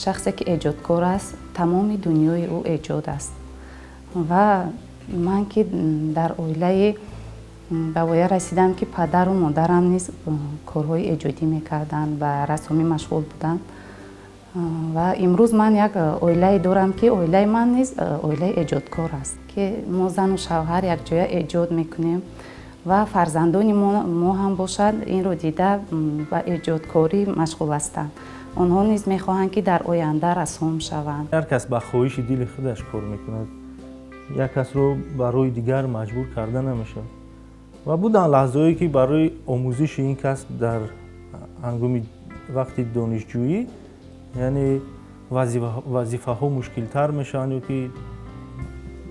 Шахсе ки эҷодкор аст, тамоми дунёи ӯ эҷод аст. Ва ман ки дар оилаи ба воя расидам, ки падару модарам низ корҳои эҷодӣ мекарданд, ба рассомӣ машғул буданд. Ва имрӯз ман як оилае дорам, ки оилаи ман низ оилаи эҷодкор аст, ки мо зану шавҳар якҷоя эҷод мекунем ва фарзандони мо ҳам бошад, инро дида ба эҷодкорӣ машғул ҳастанд. Онҳо низ мехоҳанд, ки дар оянда рассом шаванд. Ҳар кас ба хоҳиши дили худаш кор мекунад, як касро барои дигар маҷбур карда намешавад. Ва буданд лаҳзаҳое, ки барои омӯзиши ин касб дар ҳангоми вақти донишҷӯӣ, яъне вазифаҳо мушкилтар мешаванд, ё ки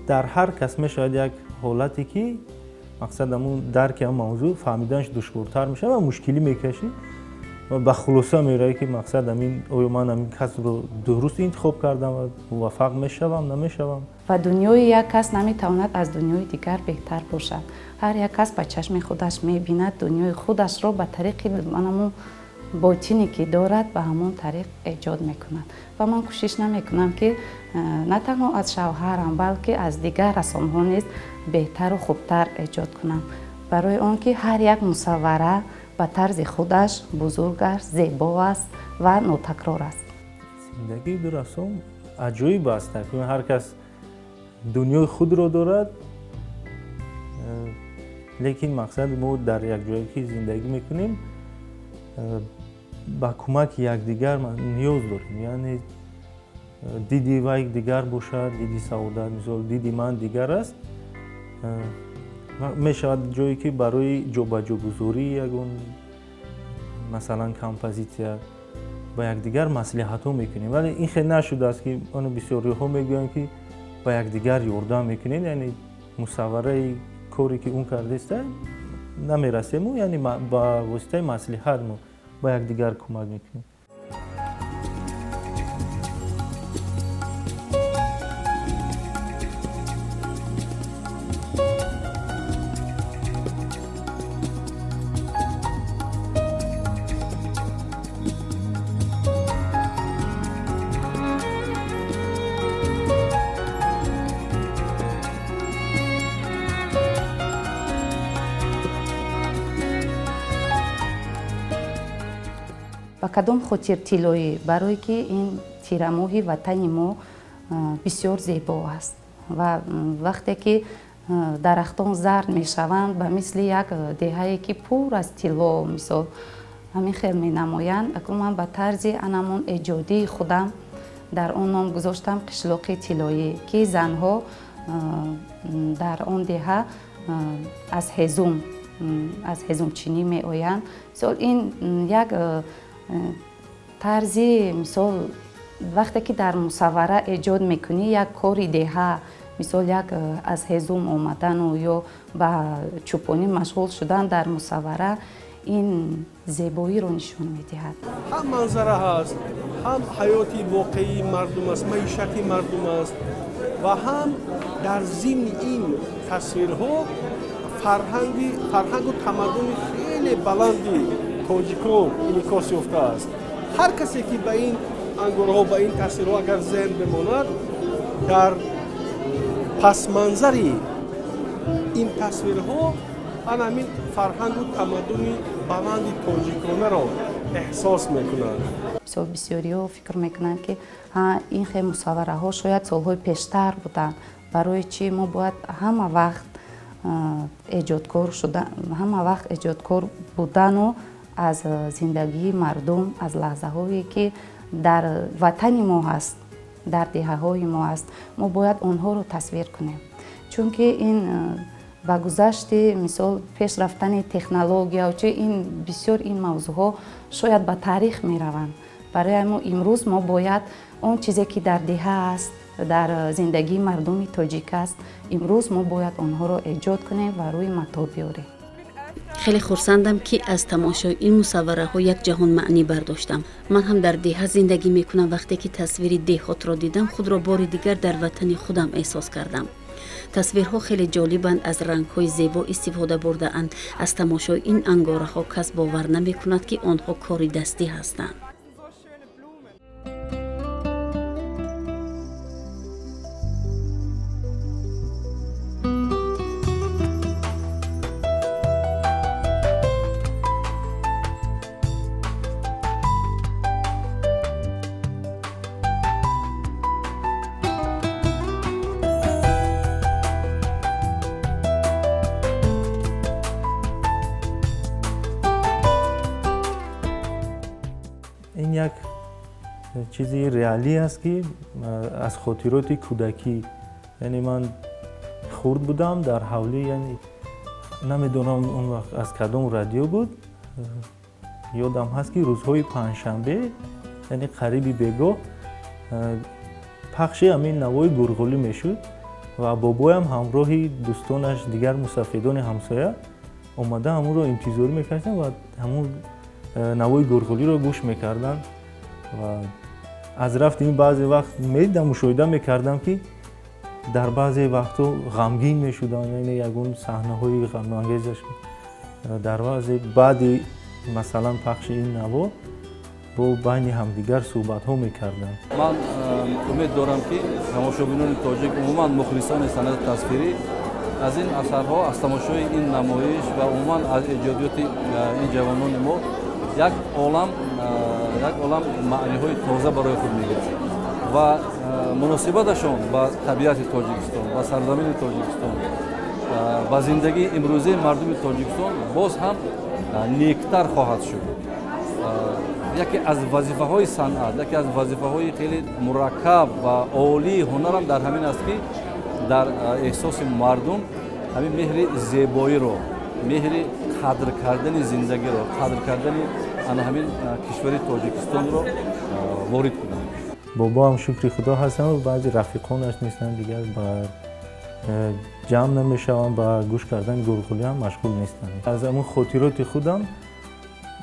дар ҳар кас мешавад як ҳолате, ки мақсад ҳамун дарки ҳам мавзӯъ фаҳмиданаш душвортар мешавад ва мушкилӣ мекашӣ ва ба хулоса меравӣ, ки мақсад ҳамин: оё ман ҳамин касбро дуруст интихоб кардам ва муваффақ мешавам, намешавам? Ва дунёи як кас наметавонад аз дунёи дигар беҳтар бошад. Ҳар як кас ба чашми худаш мебинад, дунёи худашро ба тариқи ҳамон ботине ки дорад, ба ҳамон тариқ эҷод мекунад. Ва ман кӯшиш намекунам, ки на танҳо аз шавҳарам, балки аз дигар рассомҳо низ беҳтару хубтар эҷод кунам, барои он ки ҳар як мусаввара ба тарзи худаш бузург аст, зебо аст ва нотакрор аст. Зиндагии ду рассом аҷоиб аст. Ҳар кас дунёи худро дорад, лекин мақсади мо дар якҷое ки зиндагӣ мекунем, ба кӯмаки якдигар ниёз дорем. Яъне диди вай дигар бошад, диди Саодат, мисол, диди ман дигар аст. Мешавад ҷое ки барои ҷобаҷогузории ягон, масалан, композитсия ба якдигар маслиҳатҳо мекунем. Вале ин хел нашудааст, ки оно бисёриҳо мегӯянд, ки ба якдигар ёрдам мекунем, яъне мусаввараи коре ки он кардааста намерасему, яъне ба воситаи маслиҳат мо ба якдигар кӯмак мекунем. Ба кадом хотир тиллоӣ? Барое ки ин тирамоҳи ватани мо бисёр зебо аст ва вақте ки дарахтон зард мешаванд, ба мисли як деҳае ки пур аз тилло, мисол, ҳамин хел менамоянд. Акнун ман ба тарзи анамон эҷодии худам дар он ном гузоштам қишлоқи тиллоӣ, ки занҳо дар он деҳа аз ҳезумчинӣ меоянд. Мисол, ин як тарзи, мисол, вақте ки дар мусаввара эҷод мекунӣ як кори деҳа, мисол, як аз ҳезум омадану ё ба чӯпонӣ машғул шудан дар мусаввара ин зебоиро нишон медиҳад. Ҳам манзара ҳаст, ҳам ҳаёти воқеии мардум аст, маишати мардум аст ва ҳам дар зимни ин тасвирҳо фарҳангу тамаддуни хеле баланди тоҷикон инъикос ёфтааст. Ҳар касе ки ба ин ангораҳо, ба ин тасвирҳо агар зеҳн бимонад, дар пасманзари ин тасвирҳо ана ҳамин фарҳангу тамаддуни баланди тоҷиконаро эҳсос мекунанд. Мисол, бисёриҳо фикр мекунанд, ки ин хел мусаввараҳо шояд солҳои пештар буданд. Барои чӣ мо бояд ҳама вақт эҷодкор шуда, ҳама вақт эҷодкор будану аз зиндагии мардум, аз лаҳзаҳое ки дар ватани мо ҳаст, дар деҳаҳои мо ҳаст, мо бояд онҳоро тасвир кунем, чунки ин ба гузашти, мисол, пеш рафтани технология, чи ин бисёр ин мавзӯъҳо шояд ба таърих мераванд. Барои мо имрӯз мо бояд он чизе ки дар деҳа аст, дар зиндагии мардуми тоҷик аст, имрӯз мо бояд онҳоро эҷод кунем ва рӯи матоъ биёрем. Хеле хурсандам, ки аз тамошои ин мусаввараҳо як ҷаҳон маънӣ бардоштам. Ман ҳам дар деҳа зиндагӣ мекунам. Вақте ки тасвири деҳотро дидам, худро бори дигар дар ватани худам эҳсос кардам. Тасвирҳо хеле ҷолибанд, аз рангҳои зебо истифода бурдаанд. Аз тамошои ин ангораҳо кас бовар намекунад, ки онҳо кори дастӣ ҳастанд. чизи реалӣ аст, ки аз хотироти кӯдакӣ, яъне ман хурд будам дар ҳавлӣ, яъне намедонам он вақт аз кадом радио буд, ёдам ҳаст, ки рӯзҳои панҷшанбе, яъне қариби бегоҳ, пахши ҳамин навои гурғулӣ мешуд ва бобоям ҳамроҳи дӯстонаш, дигар мусафедони ҳамсоя омада ҳамонро интизорӣ мекарданд ва ҳамон навои гурғулиро гӯш мекарданд. Ва аз рафти ин баъзе вақт медидам, мушоҳида мекардам, ки дар баъзе вақтҳо ғамгин мешуданд, яъне ягон саҳнаҳои ғамангезаш дар баъзе баъди масалан пахши ин наво бо байни ҳамдигар суҳбатҳо мекарданд. Ман умед дорам, ки тамошобинони тоҷик, умуман мухлисони санъати тасвирӣ аз ин асарҳо, аз тамошои ин намоиш ва умуман аз эҷодиёти ин ҷавонони мо як олам маъниҳои тоза барои худ мегиранд ва муносибаташон ба табиати Тоҷикистон, ба сарзамини Тоҷикистон, ба зиндагии имрӯзаи мардуми Тоҷикистон боз ҳам нектар хоҳад шуд. Яке аз вазифаҳои санъат, яке аз вазифаҳои хеле мураккаб ва олии ҳунарам дар ҳамин аст, ки дар эҳсоси мардум ҳамин меҳри зебоиро, меҳри қадр кардани зиндагиро, қадр кардани ана ҳамин кишвари Тоҷикистонро ворид кунанд. Бобоам шукри худо ҳастанд, баъзе рафиқонаш нестанд, дигар ба ҷамъ намешаванд, ба гӯш кардани гурғулӣ ҳам машғул нестанд. Аз ҳамон хотироти худам,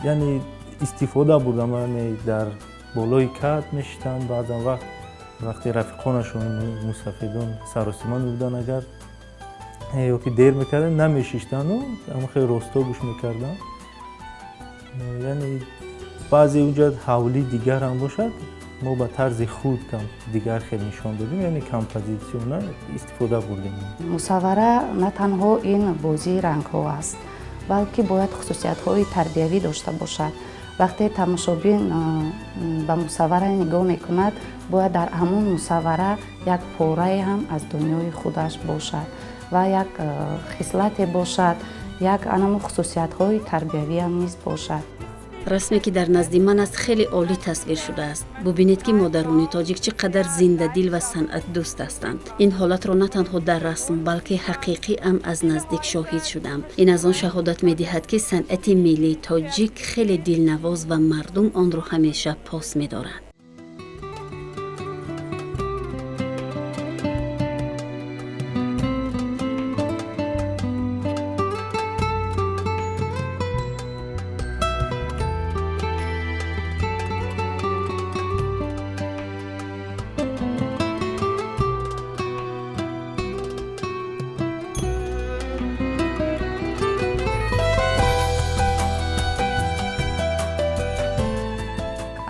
яъне истифода бурдам, яъне дар болои кат мешитанд, баъзан вақт вақте рафиқонашон мусафедон саросима мебуданд, агар ё ки дер мекарданд, намешиштанду ҳамон хеле росто гӯш мекарданд. Яъне баъзе унҷа ҳавлӣ дигар ҳам бошад, мо ба тарзи худ дигар хел нишон додем, яъне композитсиона истифода бурдем. Мусаввара на танҳо ин бозии рангҳо аст, балки бояд хусусиятҳои тарбиявӣ дошта бошад. Вақте тамошобин ба мусаввара нигоҳ мекунад, бояд дар ҳамон мусаввара як порае ҳам аз дунёи худаш бошад ва як хислате бошад, як анамо хусусиятҳои тарбиявиам низ бошад. Расме, ки дар назди ман аст, хеле олӣ тасвир шудааст. Бубинед, ки модарони тоҷик чӣ қадар зиндадил ва санъатдӯст ҳастанд. Ин ҳолатро на танҳо дар расм, балки ҳақиқӣ ам аз наздик шоҳид шудам. Ин аз он шаҳодат медиҳад, ки санъати миллии тоҷик хеле дилнавоз ва мардум онро ҳамеша пос медоранд.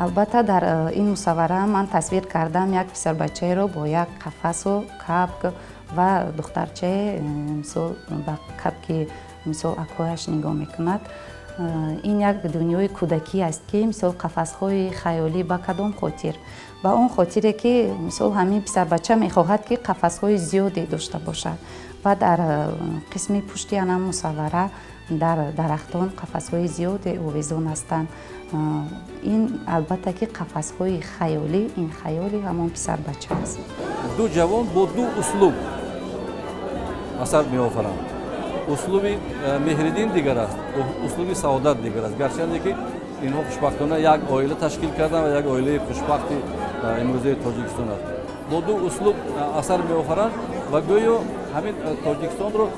Албатта, дар ин мусаввара ман тасвир кардам як писарбачаеро бо як қафасу капк ва духтарчае, мисол, ба капки, мисол, акояш нигоҳ мекунад. Ин як дунёи кӯдакӣ аст, ки мисол қафасҳои хаёлӣ ба кадом хотир? Ба он хотире, ки мисол ҳамин писарбача мехоҳад, ки қафасҳои зиёде дошта бошад ва дар қисми пушти ана мусаввара дар дарахтон қафасҳои зиёде овезон ҳастанд. Ин албатта ки қафасҳои хаёлӣ, ин хаёли ҳамон писарбача аст. Ду ҷавон бо ду услуб асар меофаранд. Услуби Меҳриддин дигар аст, услуби Саодат дигар аст. Гарчанде ки инҳо хушбахтона як оила ташкил карданд ва як оилаи хушбахти имрӯзаи Тоҷикистон аст. Бо ду услуб асар меофаранд ва гӯё ҳамин Тоҷикистонро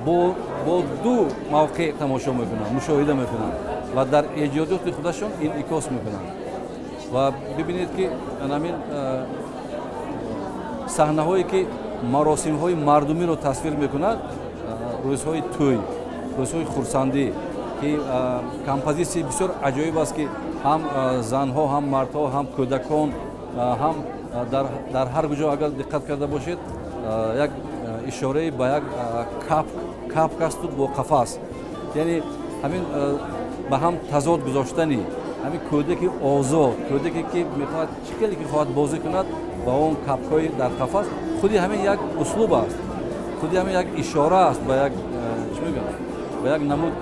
бо ду мавқеъ тамошо мекунанд, мушоҳида мекунанд ва дар эҷодиёти худашон инъикос мекунанд. Ва бибинед, ки ҳамин саҳнаҳое, ки маросимҳои мардумиро тасвир мекунад, рӯзҳои тӯй, рӯзҳои хурсандӣ, ки композитсияи бисёр аҷоиб аст, ки ҳам занҳо, ҳам мардҳо, ҳам кӯдакон, ҳам дар ҳар куҷо агар диққат карда бошед, як ишораи ба як капк асту бо қафас, яъне ҳамин ба ҳам тазод гузоштани ҳамин кӯдаки озод, кӯдаке ки мехоҳад чӣ хеле ки хоҳад бозӣ кунад ба он капкҳои дар қафас, худи ҳамин як услуб аст, худи ҳамин як ишора аст ба як, чӣ мегӯям, ба як намуд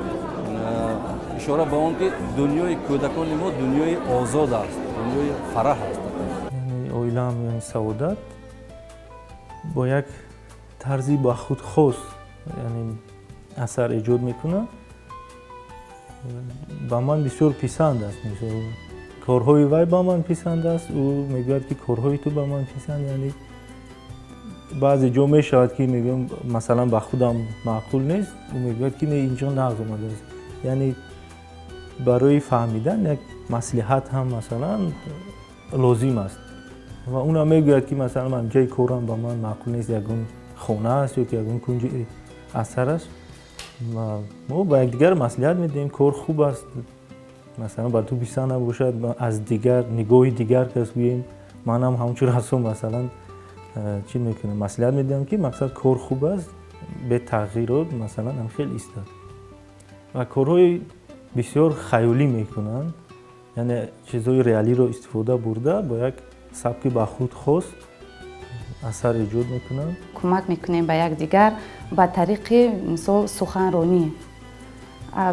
ишора ба он, ки дунёи кӯдакони мо дунёи озод аст, дунёи фараҳ аст. оилаам, яъне Саодат, бо як тарзи ба худ хос, яъне асар эҷод мекунад. Ба ман бисёр писанд аст. Мисол, корҳои вай ба ман писанд аст, ӯ мегӯяд, ки корҳои ту ба ман писанд. Яъне баъзе ҷо мешавад, ки мегӯям, масалан, ба худам маъқул нест, ӯ мегӯяд, ки не, инҷо нағз омадааст. Яъне барои фаҳмидан як маслиҳат ҳам, масалан, лозим аст. Ва унам мегӯяд, ки масалан, ман ҷои корам ба ман маъқул нест, ягон хона аст ё ки ягон кунҷи асар аст. Мо ба якдигар маслиҳат медиҳем, кор хуб аст, масалан, ба ту писанд набошад, аз дигар нигоҳи дигар кас гӯем. Манам ҳамчун рассом, масалан, чӣ мекунам, маслиҳат медиҳам, ки мақсад кор хуб аст, бетағйирот, масалан, ҳам хел истад. Ва корҳои бисёр хаёлӣ мекунанд, яъне чизҳои реалиро истифода бурда, бо як сабки ба худ хос асар эҷод мекунанд. Кӯмак мекунем ба якдигар ба тариқи, мисол, суханронӣ.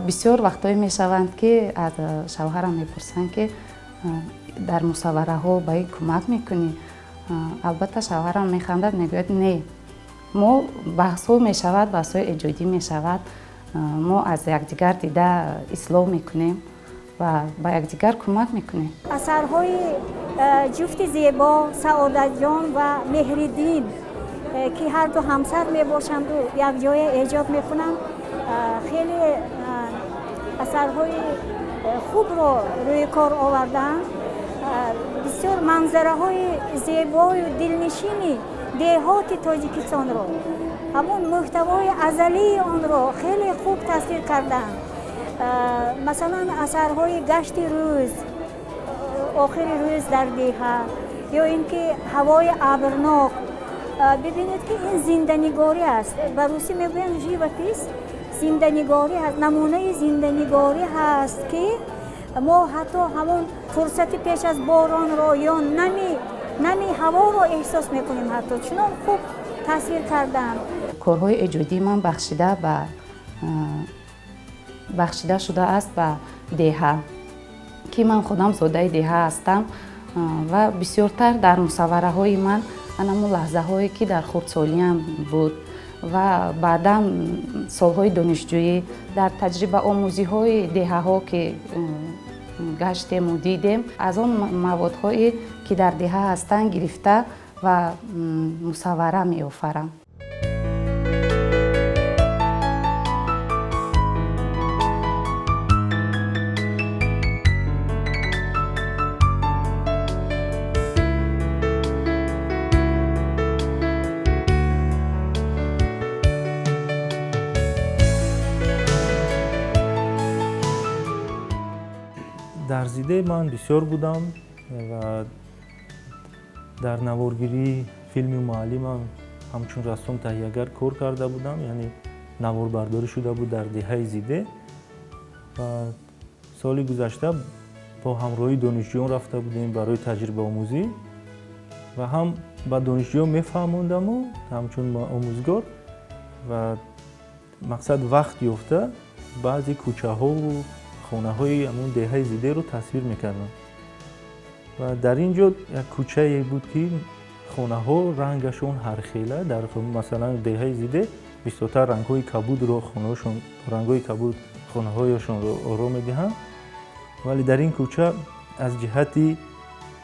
Бисёр вақтҳое мешаванд, ки аз шавҳарам мепурсанд, ки дар мусаввараҳо ба ин кӯмак мекунӣ? Албатта, шавҳарам механдад, мегӯяд, не, мо баҳсҳо мешавад, баҳсҳои эҷодӣ мешавад, мо аз якдигар дида ислоҳ мекунем ва ба якдигар кӯмак мекунем. Асарҳои ҷуфти зебо Саодатҷон ва Меҳриддин, ки ҳарду ҳамсар мебошанду якҷоя эҷод мекунанд, хеле асарҳои хубро рӯи кор овардаанд. Бисёр манзараҳои зебою дилнишини деҳоти Тоҷикистонро, ҳамон мӯҳтавои азалии онро хеле хуб тасвир кардаанд. Масалан, асарҳои гашти рӯз, охири рӯз дар деҳа, ё ин ки ҳавои абрнок. Бибинед, ки ин зинданигорӣ аст. Ба русӣ мегӯянд живопись, зинданигорӣ аст, намунаи зинданигорӣ ҳаст, ки мо ҳатто ҳамон фурсати пеш аз боронро ё нами ҳаворо эҳсос мекунем, ҳатто чунон хуб тасвир кардаанд. Корҳои эҷодии ман бахшида шудааст ба деҳа, ки ман худам зодаи деҳа ҳастам ва бисёртар дар мусаввараҳои ман анамун лаҳзаҳое, ки дар хурдсолиам буд ва баъдан солҳои донишҷӯӣ дар таҷрибаомӯзиҳои деҳаҳо, ки гаштему дидем, аз он маводҳое, ки дар деҳа ҳастанд, гирифта ва мусаввара меофарам. Дар Зиде ман бисёр будам ва дар наворгирии филми муаллимам ҳамчун рассом таҳиягар кор карда будам, яъне наворбардорӣ шуда буд дар деҳаи Зиде. Ва соли гузашта бо ҳамроҳии донишҷӯён рафта будем барои таҷрибаомӯзӣ ва ҳам ба донишҷӯён мефаҳмондаму ҳамчун омӯзгор ва мақсад вақт ёфта баъзе кӯчаҳову хонаҳои ҳамон деҳаи Зидеро тасвир мекардам. Ва дар ин ҷо як кӯчае буд, ки хонаҳо рангашон ҳархела. Дар, масалан, деҳаи Зиде бисёртар рангҳои кабудро хонаҳошон, рангҳои кабуд хонаҳояшонро оро медиҳанд, вале дар ин кӯча аз ҷиҳати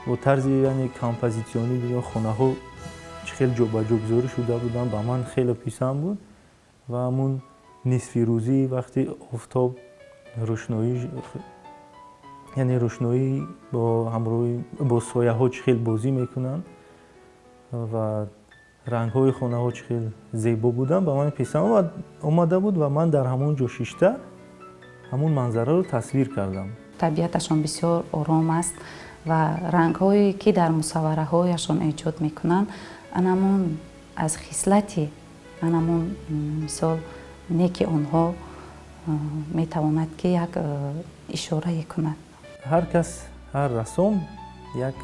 бо тарзи, яъне композитсионӣ ё хонаҳо чӣ хел ҷобаҷогузорӣ шуда буданд, ба ман хеле писанд буд. Ва ҳамун нисфирӯзӣ вақти офтоб рӯшноӣ, яъне рӯшноӣ бо ҳамроҳи бо сояҳо чӣ хел бозӣ мекунанд ва рангҳои хонаҳо чӣ хел зебо буданд, ба ман писанд омада буд ва ман дар ҳамон ҷо шишта ҳамон манзараро тасвир кардам. Табиаташон бисёр ором аст ва рангҳое, ки дар мусаввараҳояшон эҷод мекунанд, анамон аз хислати анамон, мисол, неки онҳо метавонад, ки як ишорае кунад. Ҳар кас, ҳар рассом як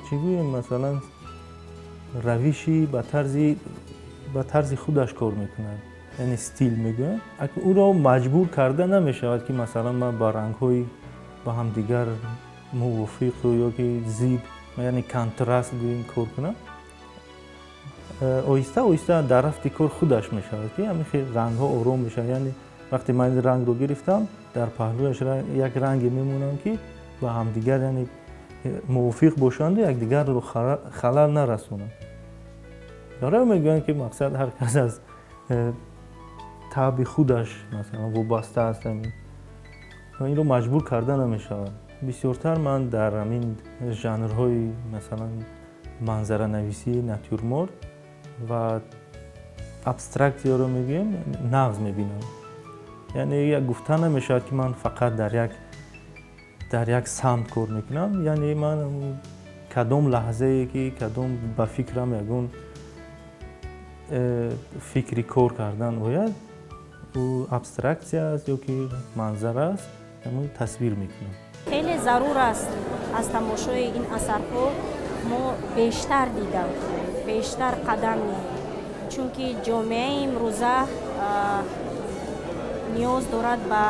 чӣ гӯем, масалан, равиши ба тарзи худаш кор мекунад, яъне стил мегӯянд. Ӯро маҷбур карда намешавад, ки масалан ман ба рангҳои ба ҳамдигар Мувофиқ ё ки зид, яъне контраст гӯем, кор кунам. Оҳиста оҳиста дар рафти кор худаш мешавад, ки ҳамин хел рангҳо ором мешавад. Яъне вақте ман ин рангро гирифтам, дар паҳлӯяш як ранге мемонам, ки ба ҳамдигар, яъне мувофиқ бошанду якдигарро халал нарасонанд. Барои мегӯянд, ки мақсад ҳар кас аз табъи худаш, масалан, вобаста аст ва инро маҷбур карда намешавад. Бисёртар ман дар ҳамин жанрҳои, масалан, манзаранависӣ, натюрморт ва абстраксияро мегӯем, нағз мебинам. Яъне гуфта намешавад, ки ман фақат дар як самт кор мекунам. Яъне ман кадом лаҳзае ки кадом ба фикрам ягон фикри кор кардан ояд, ӯ абстраксия аст ё ки манзара аст, ҳамон тасвир мекунам. Хеле зарур аст аз тамошои ин асарҳо мо бештар дидам, бештар қадам ниҳем, чунки ҷомеаи имрӯза ниёз дорад ба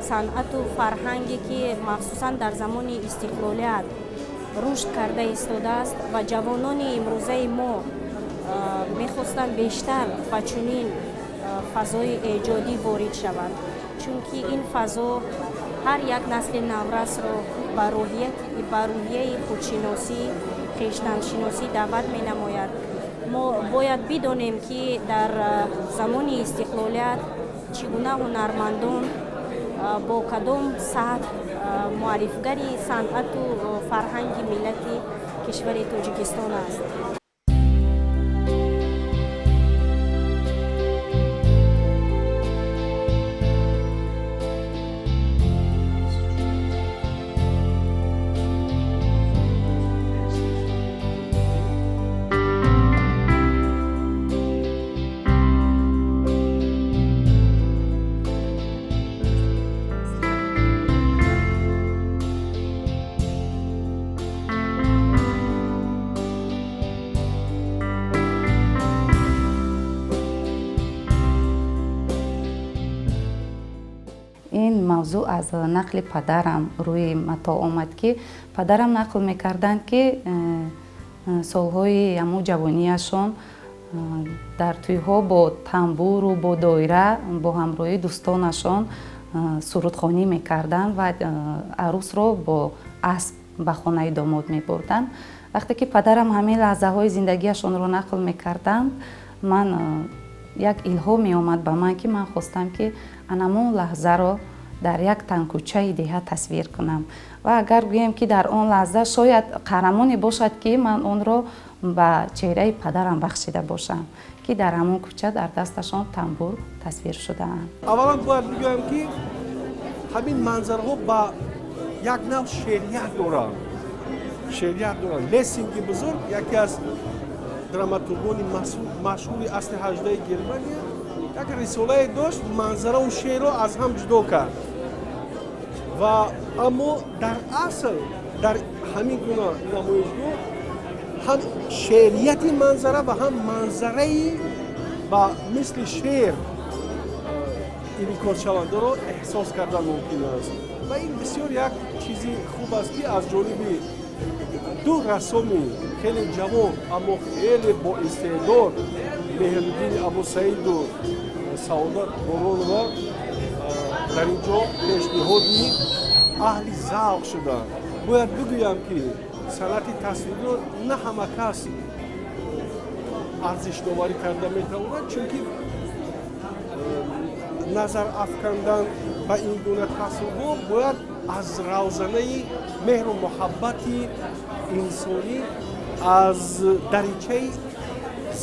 санъату фарҳанге, ки махсусан дар замони истиқлолият рушд карда истодааст ва ҷавонони имрӯзаи мо мехостанд бештар ба чунин фазои эҷодӣ ворид шаванд, чунки ин фазо ҳар як насли наврасро ба рӯҳияи худшиносӣ, хештаншиносӣ даъват менамояд. Мо бояд бидонем, ки дар замони истиқлолият чӣ гуна ҳунармандон бо кадом сатҳ муаррифгари санъату фарҳанги миллати кишвари Тоҷикистон аст. Ин мавзӯъ аз нақли падарам рӯи матоъ омад, ки падарам нақл мекарданд, ки солҳои ҳамун ҷавонияшон дар тӯйҳо бо тамбуру бо доира бо ҳамроҳии дӯстонашон сурудхонӣ мекарданд ва арӯсро бо асп ба хонаи домод мебурданд. Вақте ки падарам ҳамин лаҳзаҳои зиндагиашонро нақл мекарданд, ман як илҳом меомад ба ман, ки ман хостам, ки анамон лаҳзаро дар як танкӯчаи деҳа тасвир кунам. Ва агар гӯем, ки дар он лаҳза шояд қаҳрамоне бошад, ки ман онро ба чеҳраи падарам бахшида бошам, ки дар ҳамон кӯча дар дасташон тамбур тасвир шудаанд. Аввалан бояд бигӯям, ки ҳамин манзараҳо ба як нав шеърият доранд. Шеърият доранд. Лессинги бузург, яке аз драматургони машҳури асри 18 Германия, як рисолае дошт, манзараву шеърро аз ҳам ҷудо кард. Ва аммо дар асл дар ҳамин гуна намоишгоҳ ҳам шеърияти манзара ва ҳам манзараи ба мисли шеър инъикосшавандаро эҳсос кардан мумкин аст. Ва ин бисёр як чизи хуб аст, ки аз ҷониби ду рассоми хеле ҷавон, аммо хеле боистеъдод, Меҳриддини Абусаиду Саодат Боронова, дар ин ҷо пешниҳоди аҳли завқ шуданд. Бояд бигӯям, ки санъати тасвирро на ҳама кас арзишдоварӣ карда метавонад, чунки назар афкандан ба ин гуна тасвирҳо бояд аз равзанаи меҳру муҳаббати инсонӣ, аз даричаи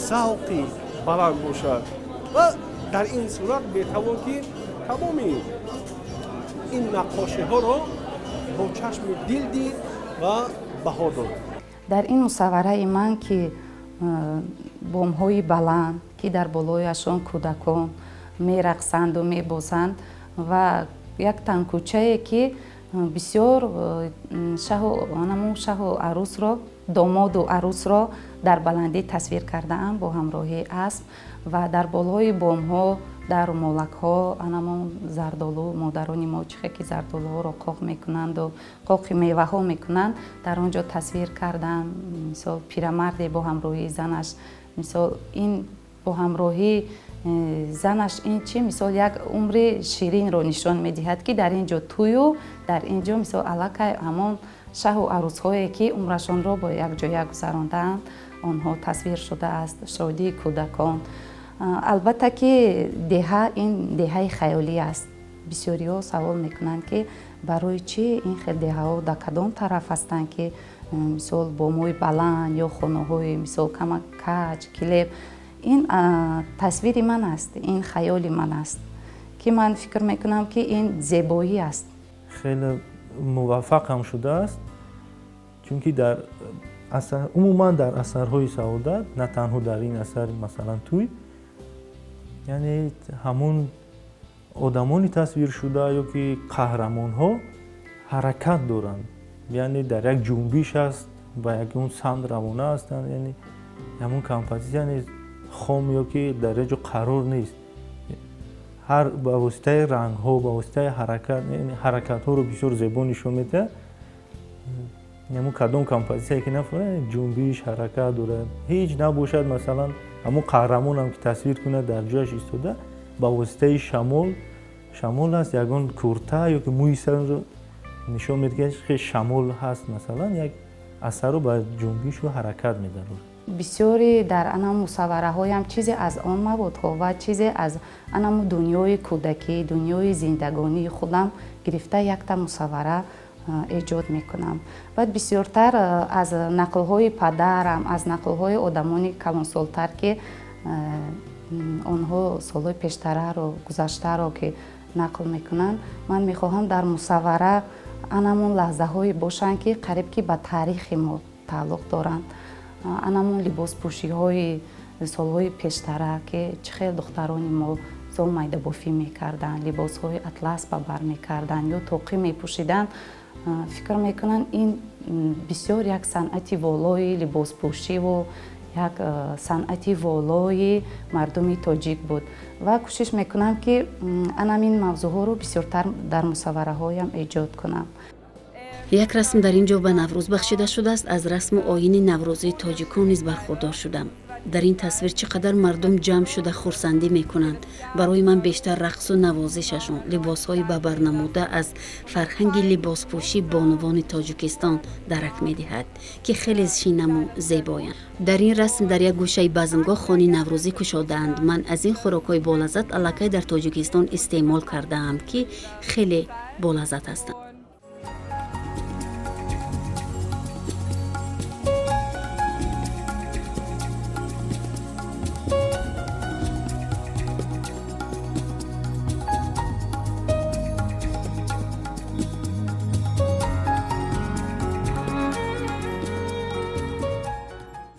завқи баланд бошад. Ва дар ин сурат метавон, ки тамоми ин наққошиҳоро бо чашми дил дид ва баҳо дод. Дар ин мусаввараи ман, ки бомҳои баланд, ки дар болояшон кӯдакон мерақсанду мебозанд ва як танкӯчае, ки бисёр шаҳу арӯсро Домоду арӯсро дар баландӣ тасвир кардаам бо ҳамроҳии асп ва дар болои бомҳо, дар румолакҳо анамон зардолу, модарони мо чихе ки зардолуҳоро қоқ мекунанду қоқи меваҳо мекунанд, дар он ҷо тасвир кардам. Мисол, пирамарде бо ҳамроҳии занаш, мисол, ин бо ҳамроҳии занаш ин чи, мисол, як умри ширинро нишон медиҳад, ки дар ин ҷо тӯю дар ин ҷо, мисол, аллакай ҳамон шаҳу арӯсҳое ки умрашонро бо якҷоя гузарондаанд, онҳо тасвир шудааст, шодии кӯдакон. Албатта ки деҳа ин деҳаи хаёлӣ аст. Бисёриҳо савол мекунанд, ки барои чӣ ин хел деҳаҳо дар кадом тараф ҳастанд, ки мисол бомҳои баланд ё хонаҳои мисол камак каҷ килеб. Ин тасвири ман аст, ин хаёли ман аст, ки ман фикр мекунам, ки ин зебоӣ аст. Хеле муваффақ ҳам шудааст, чунки дар умуман дар асарҳои Саодат, на танҳо дар ин асар, масалан тӯй, яъне ҳамон одамони тасвиршуда ё ки қаҳрамонҳо ҳаракат доранд, яъне дар як ҷунбиш аст, ба ягон самт равона ҳастанд, яъне ҳамон композитсия хом ё ки дар як ҷо қарор нест. Ҳар ба воситаи рангҳо, ба воситаи ҳаракат, ҳаракатҳоро бисёр зебо нишон медиҳад. Ҳамон кадом композитсияе ки нафурад, ҷунбиш, ҳаракат дорад. Ҳеҷ набошад, масалан, ҳамон қаҳрамонам ки тасвир кунад дар ҷояш истода, ба воситаи шамол, шамол аст, ягон курта ё ки мӯи сарро нишон медиҳад, ки шамол ҳаст, масалан, як асарро ба ҷунбишу ҳаракат медарорад. Бисёре дар анам мусаввараҳоям чизе аз он маводҳо ва чизе аз анаму дунёи кӯдакӣ, дунёи зиндагонии худам гирифта якта мусаввара эҷод мекунам. Баъд бисёртар аз нақлҳои падарам, аз нақлҳои одамони калонсолтар, ки онҳо солҳои пештараро, гузаштаро ки нақл мекунанд, ман мехоҳам дар мусаввара анамон лаҳзаҳое бошанд, ки қариб ки ба таърихи мо тааллуқ доранд. Анамон либоспӯшиҳои солҳои пештара, ки чӣ хел духтарони мо мисол майдабофӣ мекарданд, либосҳои атлас ба бар мекарданд ё тоқӣ мепӯшиданд. Фикр мекунанд, ин бисёр як санъати волои либоспӯшиву як санъати волои мардуми тоҷик буд ва кӯшиш мекунам, ки анамин мавзӯъҳоро бисёртар дар мусаввараҳоям эҷод кунам. Як расм дар ин ҷо ба Наврӯз бахшида шудааст. Аз расму оини наврӯзии тоҷикон низ бархурдор шудам. Дар ин тасвир чӣ қадар мардум ҷамъ шуда хурсандӣ мекунанд. Барои ман бештар рақсу навозишашон, либосҳои бабарнамуда аз фарҳанги либоспӯшӣ бонувони Тоҷикистон дарак медиҳад, ки хеле шинаму зебоянд. Дар ин расм дар як гӯшаи базмгоҳ хони наврӯзӣ кушодаанд. Ман аз ин хӯрокҳои болаззат аллакай дар Тоҷикистон истеъмол кардаам, ки хеле болаззат ҳастанд.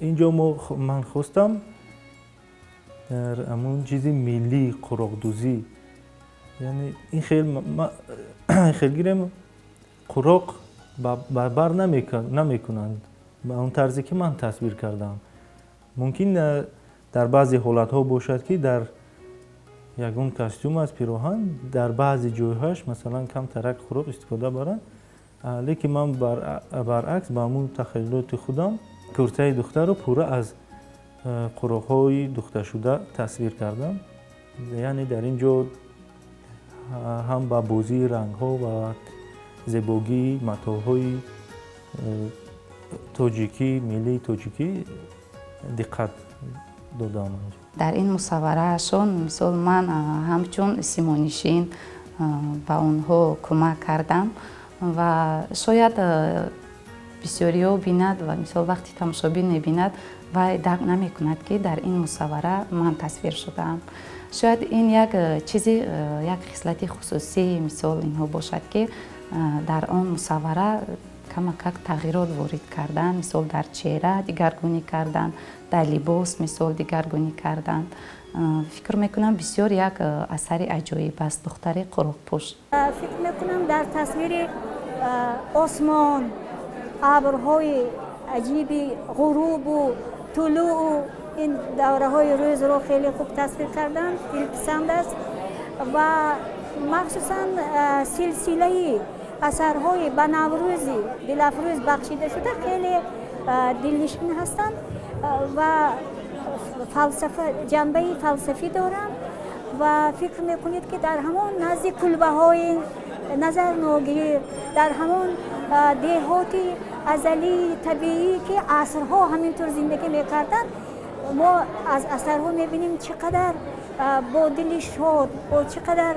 Инҷо ман хостам дар ҳамон чизи миллии қуроқдӯзӣ, яъне ин хел гирем, қуроқ ба бар намекунанд ба он тарзе ки ман тасвир кардам. Мумкин дар баъзе ҳолатҳо бошад, ки дар ягон костюм аз пироҳан дар баъзе ҷойҳояш масалан камтарак қуроқ истифода баранд, лекин ман баръакс ба ҳамон тахайюлоти худам куртаи духтарро пурра аз қуроқҳои духташуда тасвир кардам. Яъне дар ин ҷо ҳам ба бозии рангҳо ва зебогии матоъҳои тоҷикӣ, миллии тоҷикӣ диққат додам. Дар ин мусаввараашон мисол ман ҳамчун симонишин ба онҳо кӯмак кардам ва шояд бисёриҳо бинад ва мисол вақти тамошобин мебинад, вай дарк намекунад, ки дар ин мусаввара ман тасвир шудаам. Шояд ин як чизи, як хислати хусусии мисол инҳо бошад, ки дар он мусаввара камакак тағйирот ворид кардан, мисол дар чеҳра дигаргунӣ кардан, дар либос мисол дигаргунӣ кардан. Фикр мекунам, бисёр як асари аҷоиб аст духтари қуроқпӯш. Фикр мекунам, дар тасвири осмон, абрҳои аҷиби ғурубу тулӯъу ин давраҳои рӯзро хеле хуб тасвир карданд, дилписанд аст. Ва махсусан силсилаи асарҳои ба Наврӯзи дилафрӯз бахшида шуда хеле дилнишин ҳастанд ва ҷанбаи фалсафӣ доранд ва фикр мекунед, ки дар ҳамон назди кулбаҳои назарногир, дар ҳамон деҳоти азалии табиӣ, ки асрҳо ҳамин тур зиндагӣ мекарданд, мо аз асарҳо мебинем, чӣ қадар бо дили шод, бо чӣ қадар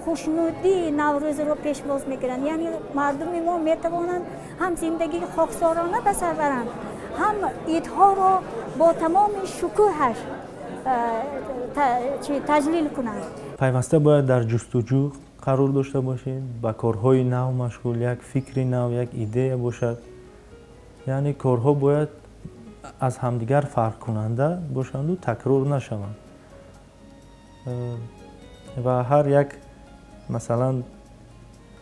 хушнудӣ Наврӯзро пешвоз мекунанд. Яъне мардуми мо метавонанд ҳам зиндагии хоксорона ба сар баранд, ҳам идҳоро бо тамоми шукӯҳаш таҷлил кунанд. Пайваста бояд дар ҷустуҷӯ қарор дошта бошед, ба корҳои нав машғул, як фикри нав, як идея бошад. Яъне корҳо бояд аз ҳамдигар фарқкунанда бошанду такрор нашаванд. Ва ҳар як, масалан,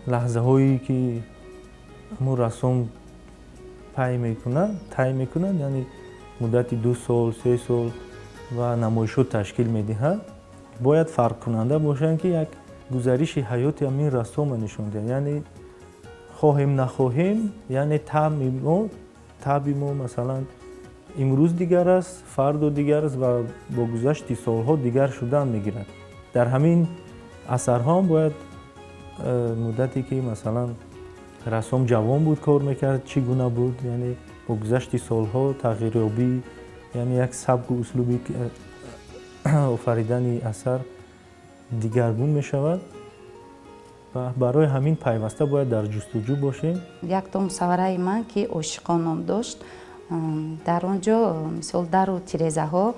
лаҳзаҳое ки ҳамун рассом пай мекунад, тай мекунад, яъне муддати 2 сол, 3 сол ва намоишҳо ташкил медиҳад, бояд фарқкунанда бошанд, ки як гузариши ҳаёти ҳамин рассомро нишон диҳад. Яъне хоҳем нахоҳем, яъне табъи мо, масалан, имрӯз дигар аст, фардо дигар аст ва бо гузашти солҳо дигар шудан мегирад. Дар ҳамин асарҳо бояд муддате ки, масалан, рассом ҷавон буд, кор мекард, чӣ гуна буд, яъне бо гузашти солҳо тағйирёбӣ, яъне як сабку услуби офаридани асар дигаргун мешавад ва барои ҳамин пайваста бояд дар ҷустуҷӯ бошем. Якто мусаввараи ман, ки «Ошиқон» ном дошт, дар он ҷо, мисол, дару тирезаҳо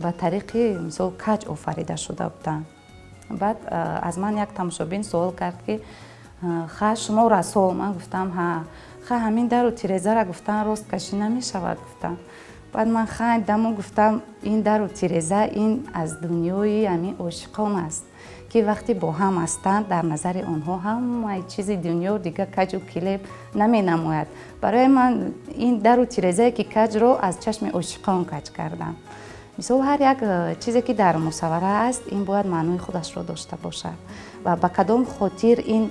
ба тариқи, мисол, каҷ офарида шуда буданд. Баъд аз ман як тамошобин суол кард, ки ха, шумо рассом? Ман гуфтам: «Ҳа». «Ха, ҳамин дару тирезара, гуфтан, рост кашӣ намешавад?» гуфтам. Баъд ман хандаму гуфтам: «Ин дару тиреза ин аз дунёи ҳамин ошиқон аст, ки вақте бо ҳам ҳастанд, дар назари онҳо ҳамаи чизи дунё дига каҷу килеб наменамояд. Барои ман ин дару тирезае ки каҷро аз чашми ошиқон каҷ кардам». Мисол, ҳар як чизе ки дар мусаввара аст, ин бояд маънои худашро дошта бошад ва ба кадом хотир ин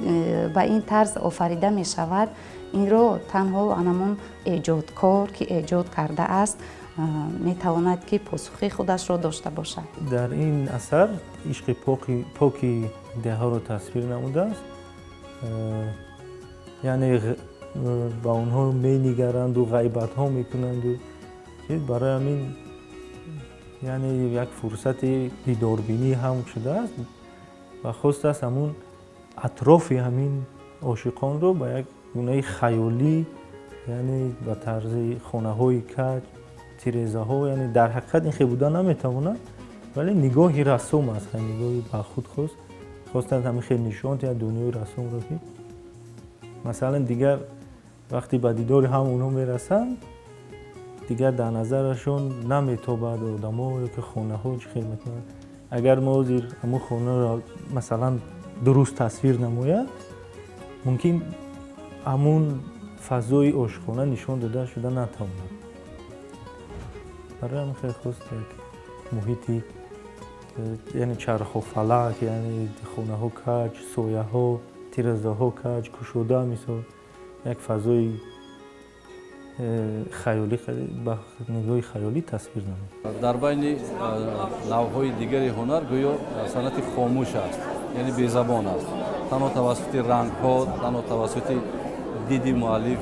ба ин тарз офарида мешавад, инро танҳо анамон эҷодкор, ки эҷод кардааст, метавонад, ки посухи худашро дошта бошад. Дар ин асар ишқи поки деҳаро тасвир намудааст. Яъне ба онҳо менигаранду ғайбатҳо мекунанду барои ҳамин, яъне як фурсати дидорбинӣ ҳам шудааст ва хостааст ҳамун атрофи ҳамин ошиқонро ба як гунаи хаёлӣ, яъне ба тарзи хонаҳои каҷ, тирезаҳо. Яъне дар ҳақиқат ин хел буда наметавонад, вале нигоҳи рассом аст, нигоҳи ба худ хостанд ҳамин хел нишон диҳад дунёи рассомро, ки, масалан, дигар вақте ба дидори ҳам онҳо мерасанд, дигар дар назарашон наметобад одамо ё ки хонаҳо чӣ хел мекунанд. Агар мо ҳозир ҳамун хонаро, масалан, дуруст тасвир намояд, мумкин ҳамун фазои ошиқона нишон дода шуда натавонад. Барои ҳамин хел хост як муҳити, яъне чархофалак, яъне хонаҳо каҷ, сояҳо, тирезаҳо каҷ кушода, мисол, як фазои хаёлӣ, ба нигоҳи хаёлӣ тасвир намуд. Дар байни навъҳои дигари ҳунар гӯё санъати хомӯш аст, яъне безабон аст. Танҳо тавассути рангҳо, танҳо тавассути диди муаллиф,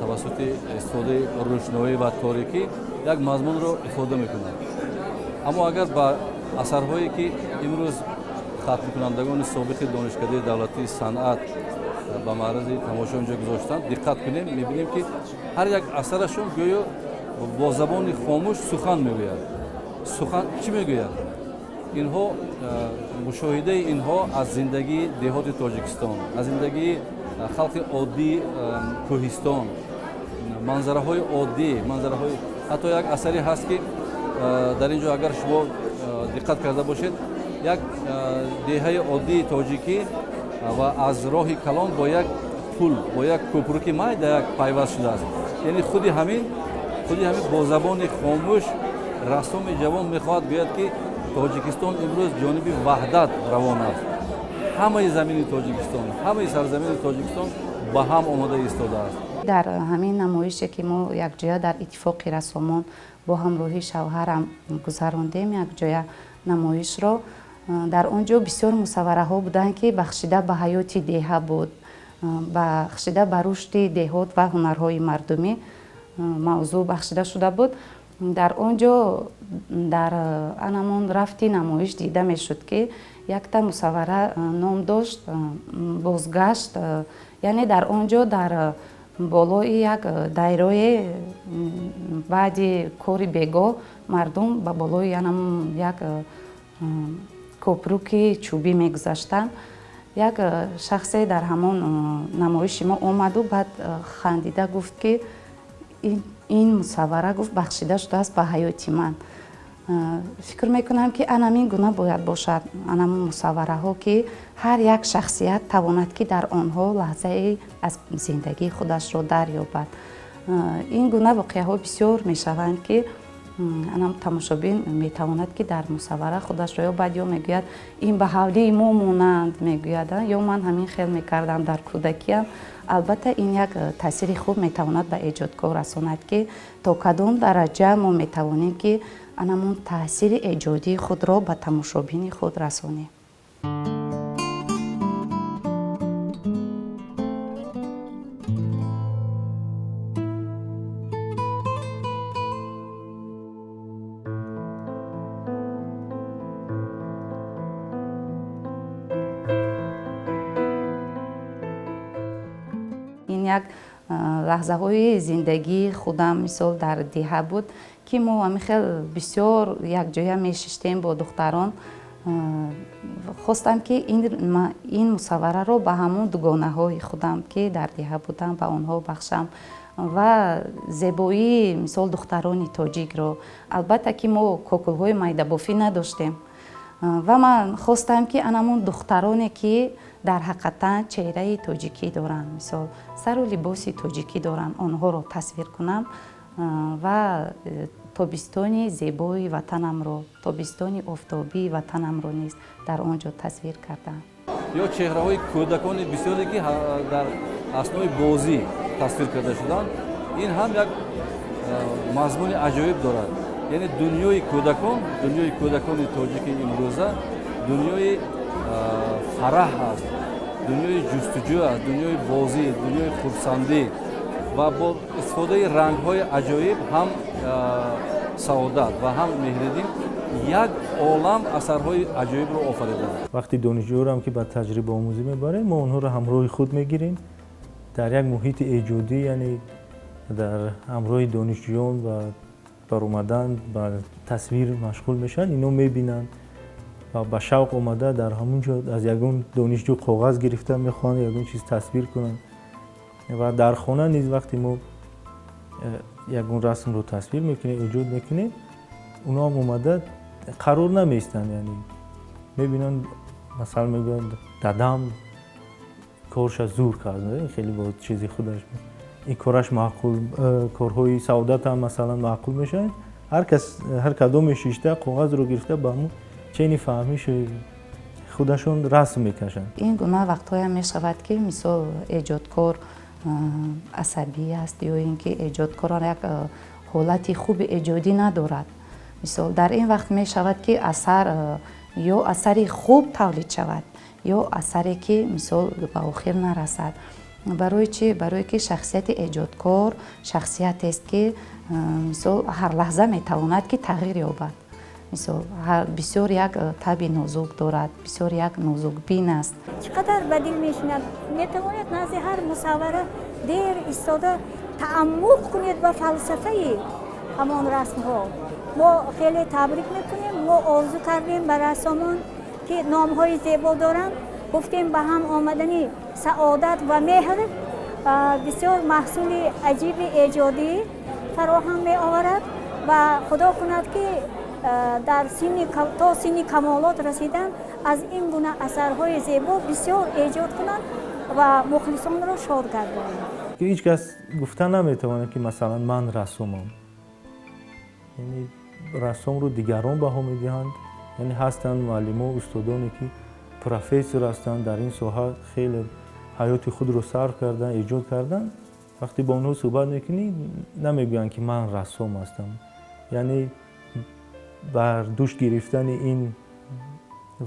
тавассути истифодаи рӯшноӣ ва торикӣ як мазмунро ифода мекунад. Аммо агар ба асарҳое, ки имрӯз хатмкунандагони собиқи Донишкадаи давлатии санъат ба маърази тамошо инҷо гузоштанд, диққат кунем, мебинем, ки ҳар як асарашон гӯё бо забони хомӯш сухан мегӯяд. Сухан чӣ мегӯяд? Инҳо мушоҳидаи инҳо аз зиндагии деҳоти Тоҷикистон, аз зиндагии халқи оддии кӯҳистон, манзараҳои оддӣ, манзараҳои ҳатто як асаре ҳаст, ки дар ин ҷо агар шумо диққат карда бошед, як деҳаи оддии тоҷикӣ ва аз роҳи калон бо як Пул, бо як кӯпруки майда як пайваст шудааст. Яъне худи ҳамин бо забони хомӯш рассоми ҷавон мехоҳад гӯяд, ки Тоҷикистон имрӯз ҷониби ваҳдат равон аст. Ҳамаи замини Тоҷикистон, ҳамаи сарзамини Тоҷикистон ба ҳам омода истодааст. Дар ҳамин намоише, ки мо якҷоя дар Иттифоқи рассомон бо ҳамроҳии шавҳарам гузарондем якҷоя намоишро, дар он ҷо бисёр мусаввараҳо буданд, ки бахшида ба ҳаёти деҳа буд, бахшида ба рушди деҳот ва ҳунарҳои мардумӣ мавзӯъ бахшида шуда буд. Дар он ҷо дар анамон рафти намоиш дида мешуд, ки якта мусаввара ном дошт «Бозгашт». Яъне дар он ҷо дар болои як дайрое баъди кори бегоҳ мардум ба болои як копруки чӯбӣ мегузаштанд. Як шахсе дар ҳамон намоиши мо омаду баъд хандида гуфт, ки ин мусаввара, гуфт, бахшида шудааст ба ҳаёти ман. Фикр мекунам, ки анамин гуна бояд бошад анамон мусаввараҳо, ки ҳар як шахсият тавонад, ки дар онҳо лаҳзае аз зиндагии худашро дарёбад. Ин гуна воқеаҳо бисёр мешаванд, ки анам тамошобин метавонад, ки дар мусаввара худашро ёбад, ё мегӯяд, ин ба ҳавлии мо монанд мегӯяд, ё ман ҳамин хел мекардам дар кӯдакиам. Албатта, ин як таъсири хуб метавонад ба эҷодкор расонад, ки то кадом дараҷа мо метавонем, ки анамон таъсири эҷодии худро ба тамошобини худ расонем. Ин як лаҳзаҳои зиндагии худам, мисол, дар деҳа буд, ки мо ҳамин хел бисёр якҷоя мешиштем бо духтарон. Хостам, ки ин мусаввараро ба ҳамон дугонаҳои худам, ки дар деҳа будам, ба онҳо бахшам ва зебоии, мисол, духтарони тоҷикро. Албатта, ки мо кокулҳои майдабофӣ надоштем ва ман хостам, ки анамон духтароне, ки дар ҳақиқатан чеҳраи тоҷикӣ доранд, мисол, сару либоси тоҷикӣ доранд, онҳоро тасвир кунам ва тобистони зебои ватанамро, тобистони офтобии ватанамро низ дар он ҷо тасвир кардам. Ё чеҳраҳои кӯдакони бисёре, ки дар аснои бозӣ тасвир карда шуданд, ин ҳам як мазмуни аҷоиб дорад. Яъне дунёи кӯдакон, дунёи кӯдакони тоҷики имрӯза дунёи фараҳ аст, дунёи ҷустуҷӯ аст, дунёи бозӣ, дунёи хурсандӣ ва бо истифодаи рангҳои аҷоиб ҳам Саодат ва ҳам Меҳриддин як олам асарҳои аҷоибро офариданд. Вақти донишҷӯёрам, ки ба таҷрибаомӯзӣ мебарем, мо онҳоро ҳамроҳи худ мегирем дар як муҳити эҷодӣ, яъне дар ҳамроҳи донишҷӯён ва баромадан ба тасвир машғул мешаванд. Ино мебинанд ва ба шавқ омада дар ҳамон ҷо аз ягон донишҷӯ коғаз гирифта мехоҳанд ягон чиз тасвир кунанд. Ва дар хона низ вақте мо ягон расмро тасвир мекунем, эҷод мекунем, онҳо ҳам омада қарор намеистанд, яъне мебинанд, масалан, мегӯянд, дадам корша зур кард, хеле бо чизи худаш ин кораш маъқул, корҳои Саодат ҳам, масалан, маъқул мешавад. Ҳар кас ҳар кадоме шишта коғазро гирифта ба ҳамон чени фаҳмиши худашон расм мекашанд. Ин гуна вақтҳоям мешавад, ки, мисол, эҷодкор асабӣ аст ё ин ки эҷодкорон як ҳолати хуби эҷодӣ надорад. Мисол, дар ин вақт мешавад, ки асар ё асари хуб тавлид шавад, ё асаре, ки, мисол, ба охир нарасад. Барои чӣ? Барое ки шахсияти эҷодкор шахсиятест, ки, мисол, ҳар лаҳза метавонад, ки тағйир ёбад. Мисол, бисёр як таби нозук дорад, бисёр як нозукбин аст. Чӣ қадар ба дил мешинад! Метавонед назди ҳар мусаввара дер истода тааммуқ кунед ба фалсафаи ҳамон расмҳо. Мо хеле табрик мекунем. Мо орзу кардем ба рассомон, ки номҳои зебо доранд. Гуфтем, ба ҳам омадани Саодат ва Меҳр бисёр маҳсули аҷиби эҷодӣ фароҳам меоварад ва худо кунад, ки дар то синни камолот расидан аз ин гуна асарҳои зебо бисёр эҷод кунанд. Ва мухлисонро шод гардонем. Ҳеҷ кас гуфта наметавонад, ки масалан ман рассомам. Яъне рассомро дигарон баҳо медиҳанд. Яъне ҳастанд муаллимо, устодоне, ки профессор ҳастанд, дар ин соҳа хеле ҳаёти худро сарф кардан, эҷод кардан. Вақте бо онҳо суҳбат мекунӣ, намегӯянд, ки ман рассом ҳастам. Яъне бар дӯш гирифтани ин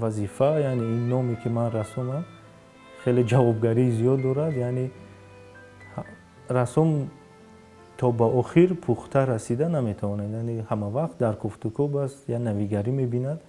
вазифа, яъне ин номе, ки ман рассомам, хеле ҷавобгарии зиёд дорад. Яъне рассом то ба охир пухта расида наметавонад, яъне ҳама вақт дар кофтукоб аст, я навигарӣ мебинад.